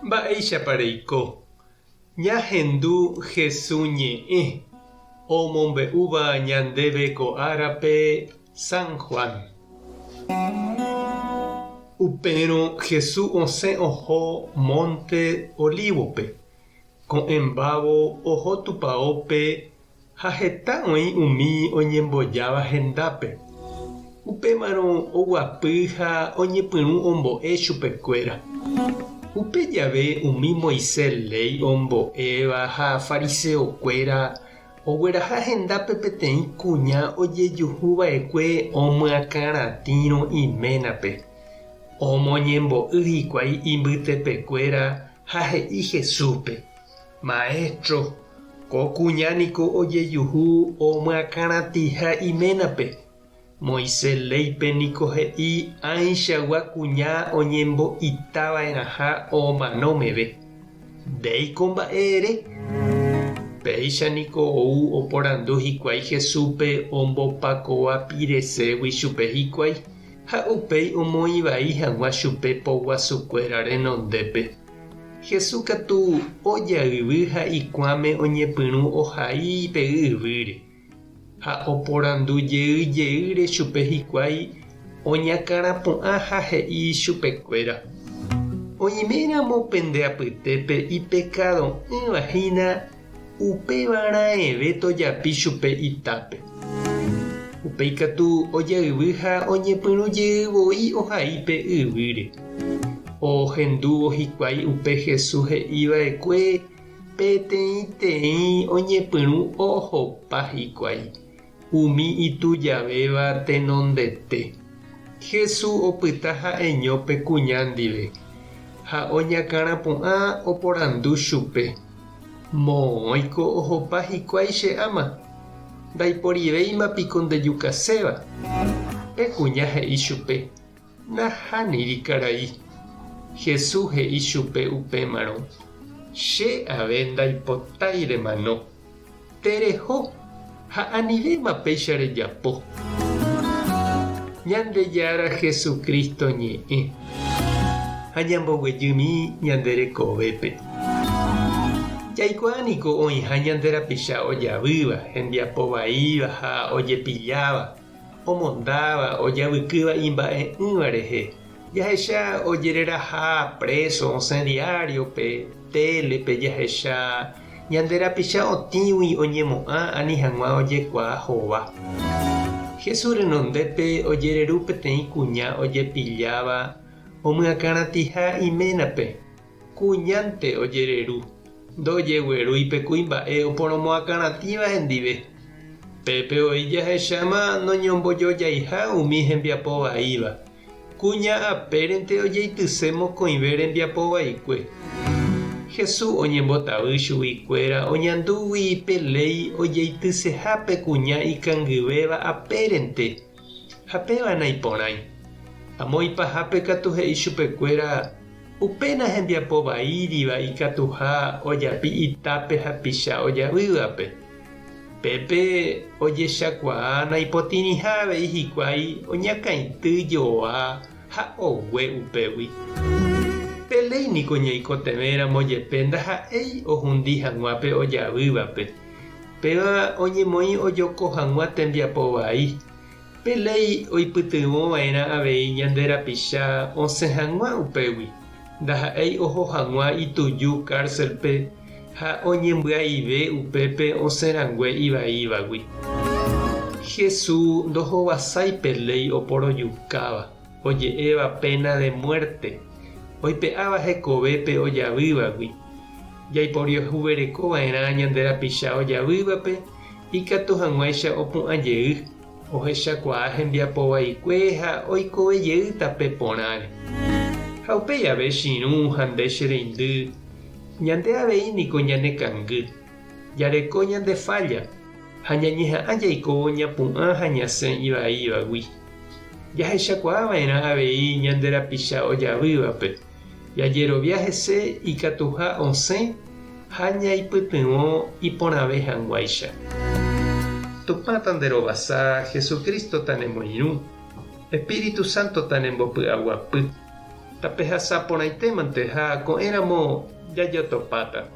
Mba'éichapa reiko? Ñahendu Hesu ñe'ẽ omombe'úva ñandéve ko árape San Juan. Upérõ Hesu osẽ oho mónte Olívope. Ko'ẽmbávo oho tupaópe ha heta oĩ umi oñembojáva hendápe. Upémarõ oguapy ha oñepyrũ ombo'e chupekuéra. Upe jave umi Moisés léi ombo'éva ha fariseokuéra ogueraha hendápe peteĩ kuña ojejuhu va'ekue omyakãratĩrõ iménape. Omoñembo'y hikuái imbytepekuéra ha he'i Jesúspe, Maéstro, ko kuña niko ojejuhu omyakãratĩha iménape. Moisés léipe niko he'i ãichagua kuña oñembo'ita va'erãha omano meve. Ndéiko mba'e ere? Péicha niko ou oporandu hikuái Jesúspe ombopakoa pireségui chupe hikuái, ha upéi omoĩ vai hag̃ua chupe poguasukuéra renondépe. Jesús katu ojayvy ha ikuãme oñepyrũ ohai pe yvýre, ha oporandu jey jeýre chupe hikuái oñakãrapu'ã ha he'i chupekuéra, Oiméramo pende apytépe ipekado'ỹva hína, upéva raẽve tojapi chupe itápe. Upéi katu ojayvy ha oñepyrũ jey voi ohai pe yvýre. Ohendúvo hikuái upe Jesús he'i va'ekue, peteĩteĩ oñepyrũ ohopa hikuái, umi itujavéva tenondete. Jesús opyta ha'eño pe kuña ndive, ha oñakãrapu'ã oporandu chupe, Moõiko ohopa hikuái che áma? Ndaiporivéima piko ndejukaséva? Pe kuña he'i chupe, Nahániri karai. Jesús he'i chupe upémarõ, Che ave ndaipotái remano. Tereho, ha anivéma péicha rejapo. Ñandejára Jesucristo ñe'ẽ. Ha ñamboguejymi ñande rekovépe. Jaikuaa niko oĩha ñande rapicha ojavýva, hembiapo vaíva ha ojepilláva, omondáva, ojavykýva imba'e'ỹva rehe. Jahecha ojereraha préso osẽ diáriope, télepe jahecha ñande rapicha otĩgui oñemo'ã ani hag̃ua ojekuaa hova. Jesús renondépe ojereru peteĩ kuña ojepilláva omyakãratĩha iménape. Kuñánte ojereru, ndojeguerúi pe kuimba'e oporomoakãratĩva hendive. Pépe oĩ jahecháma noñombojojaiha umi hembiapo vaíva. Kuña apérente ojeityse mokõive rembiapo vaikue. Jesús oñembotavy chuguikuéra oñandúgui pe léi ojeityseha pe kuña ikangyvéva apérente, ha péva naiporãi. Amo ipahápe katu he'i chupekuéra upéna hembiapo vaíriva ikatuha ojapi itápe hapicha ojavývape. Pépe ojechakuaa naipotĩriha avei hikuái oñakãity joa ha ogue upégui. Pe léi niko ñaikotevẽramo jepe ndaha'éi ohundi hag̃ua pe ojavývape. Péva oñemoĩ ojoko hag̃ua tembiapo vai. Pe léi oipytyvõva'erã avei ñande rapicha osẽ hag̃ua upégui, ndaha'éi oho hag̃ua ituju kárselpe ha oñembyaive upépe osẽ rangue ivaívagui. Jesús ndohovasái pe léi oporojukáva, oje'éva péna de muérte, oipe'áva hekove pe ojavývagui. Jaiporiahuvereko va'erã ñande rapicha ojavývape ikatu hag̃uáicha opu'ã jey, ohechakuaa hembiapo vaikue ha oikove jey tape porãre. Ha upéi ave che irũ ha nde che reindy, Ñande avei niko ñanekangy, jareko ñande fálla ha ñañeha'ã jaikóvo ñapu'ã ha ñasẽ ivaívagui. Jahechakuaa va'erã avei ñande rapicha ojavývape, jajerovia hese ikatuha osẽ ha ñaipytyvõ iporãve hag̃uáicha. Tupã tanderovasa, Jesucristo tanemoirũ, Espíritu Santo tanembopy'aguapy. Tapehasa porãitémante ha ko'ẽramo jajotopáta.